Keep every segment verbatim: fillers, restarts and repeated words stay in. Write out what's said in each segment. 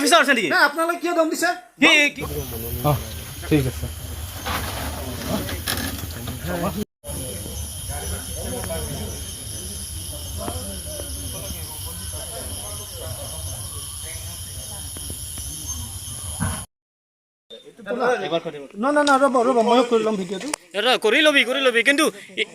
বিচাৰিছে নেকি? নাই, আপোনালোকে কিয় দম দিছে? কি, কি? অ, ঠিক আছে। ন, ন, ন, ৰ'ব, ৰ'ব, ময়ো কৰি ল'ম ভিডিঅ'টো। এৰা, কৰি লবি, কৰি লবি, কিন্তু ই-,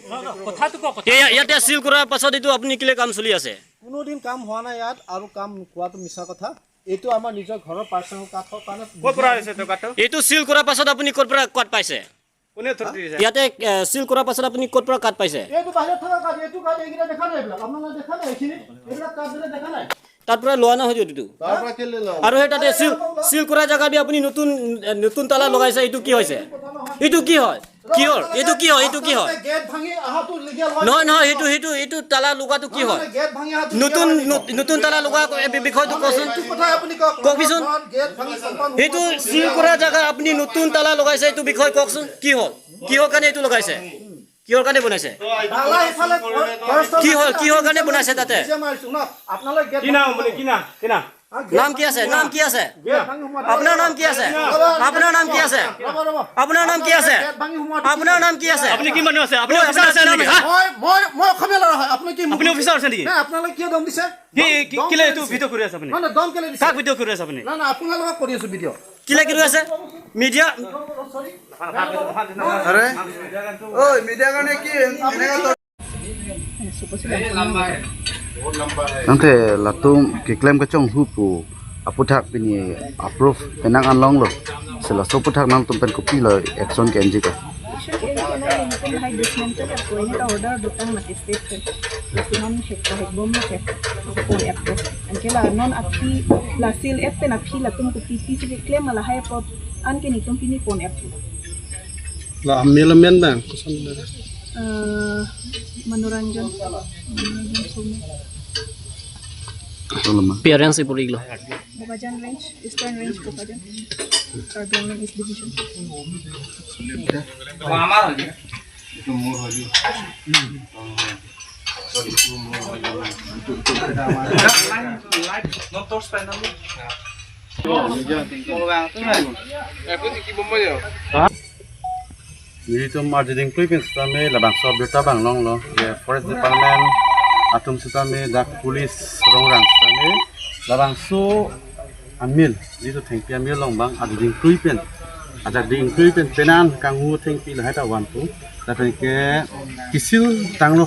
কথাটো কওক, কথা। এয়া, ইয়াতে চিল কৰাৰ পাছত এইটো আপুনি কিলে কাম চলি আছে? কোনোদিন কাম হোৱা নাই ইয়াত, আৰু কাম কোৱাটো মিছা কথা। এইটো আমাৰ নিজৰ ঘৰৰ পাৰ্চনেল কাঠৰ কাৰণে। ক'ৰ পৰা আহিছে এইটো কাঠটো? এইটো চিল কৰাৰ পাছত আপুনি ক'ৰ পৰা কাঠ পাইছে? কোনে অথৰিটি দিছে? ইয়াতে, এ, চিল কৰাৰ পাছত আপুনি ক'ৰ পৰা কাঠ পাইছে? এইটো বাহিৰত থকা কাঠ, এইটো কাঠ, এইকেইটা দেখা নাই এইবিলাক? আপোনালোকে দেখা নাই এইখিনি? এইবিলাক কাঠ বিলাক দেখা নাই? তাৰ পৰা লোৱা নহয় এইটো। তাৰ পৰা কেলে লম? আৰু সেই তাতে চিল, চিল কৰা জেগা দি আপুনি নতুন, এ, নতুন তালা লগাইছে, এইটো কি হৈছে? এইটো কি হয়? কিহৰ? এইটো কি হয়? এইটো কি হয়? গেট ভাঙি অহাটো লিগেল হয়? নহয়, নহয়, সেইটো, সেইটো, এইটো তালা লগোৱাটো কি হয়? গেট ভাঙি অহাটো নতুন, লিগেল হয় নেকি? নত-, নতুন তালা লগোৱা বি-, বিষয়টো কওকচোন। এইটো কথা আপুনি কওক। কওকচোন। ঘৰত গেট ভাঙি চম্পন সেইটো হোৱাটো চিল লিগেল কৰা হয়? জেগা আপুনি নতুন তালা লগাইছে, এইটো বিষয়ে কওকচোন। কি হ'ল? কিহৰ কাৰণে এইটো লগাইছে? কিহৰ কাৰণে বনাইছে? তালা ইফালে ফ-, ফৰেষ্টৰ কি হ'ল? কিহৰ কাৰণে বনাইছে তাতে? নিজে মাৰিছো ন। আপোনালোকে গেট কি নাম ভাঙি আপুনি? কি নাম? কি নাম? নাম কি আছে? নাম কি আছে? গেট ভাঙি সোমাব। আপোনাৰ নাম কি আছে? ৰ'ব, ৰ'ব, আপোনাৰ নাম কি আছে? ৰ'ব, ৰ'ব। আপোনাৰ নাম কি আছে? গেট ভাঙি সোমাব। আপোনাৰ নাম কি আছে? আপুনি কি মানুহ আছে? আপুনি ঐ, অফিচাৰ আপোনাৰ আছে নাম নেকি? আছে? হা? মই, মই, মই অসমীয়া ল'ৰা হয়। আপুনি কি আপুনি অফিচাৰ আছে নেকি? নাই, আপোনালোকে কিয় দম দিছে? কি, দম, কি, দম কেলে কেলে এইটো দিছে? ভিডিঅ' কৰি আছে আপুনি? নহয়, নহয়, দম কেলে দিছে? কাক ভিডিঅ' কৰি আছে আপুনি? নহয়, নহয়, আপোনালোকক কৰি আছো ভিডিঅ'। কিলে কি আছে? মিডিয়া। আৰে, ঐ, মিডিয়াৰ কাৰণে কি এনেকা? Nangte latum keklem kachonghu pu aputhak pini approve penang anlonglo. Si laso aputhak nangtum pen kopilo action ke-enji ke? Action ke-enji ke nangtum lahai dismantle appo, ini ta order dotang mati state ke. Lasi non hek hek bom ke. Appo appo. Anke la non aphi la seal et pen aphi latum kopi pi si keklem lahai apot. Anke netum pini pon appo. La amel amen bang, koson bang? Eh, Manoranjan. Manoranjan Somo. Ito naman. Appearance ipuri lo. Bokajan Range, Eastern Range, Bokajan. Karbi Anglong East Division. Nelitum arjuding klui pen sitame labangso abirta bang longlo, je Forest Department atum sitame dak police rongrang sitame labangso amil, nelitum thengpi amil along bang arjuding klui pen, arjuding klui pen penan kanghu thengpi lahai ta vanpo, lapen ke kisil tanglo,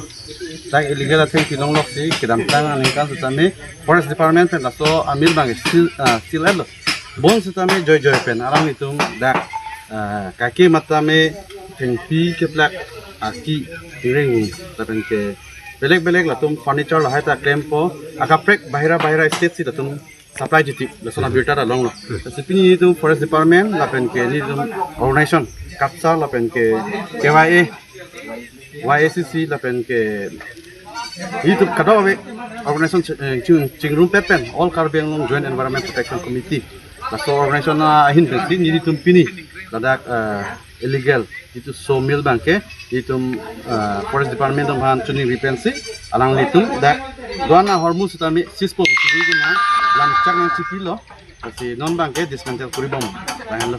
dak illegal athengpi longlok si kedamtang aningkan sitame Forest Department pen laso amil bang seal, ah, seal etlo. Bonsitame joi joi pen alanglitum dak, ah, kake matame thengpi keplak aki ring lapen ke belek belek latum furniture lahai ta klempo, akaprek bahira bahira state si latum supply titi, lason abirta ta longlo. Lasi pini netum Forest Department lapen ke netum organization KAPSA lapen ke K Y A, Y A C C lapen ke netum kadokave organization chi-, eh, ching-, chingrumpet pen All Karbi Anglong Joint Environment Protection Committee, laso organization ahin pensi netum pini ladak, eh, illegal itum sawmill bang ke itum, eh, Forest Department atum aphan chuningri pensi alanglitum dak do-an ahormu sitame seize po pusi itum aphan lamchak nangchipilo. Lasi non bang ke dismantle kori bom. Tanglo.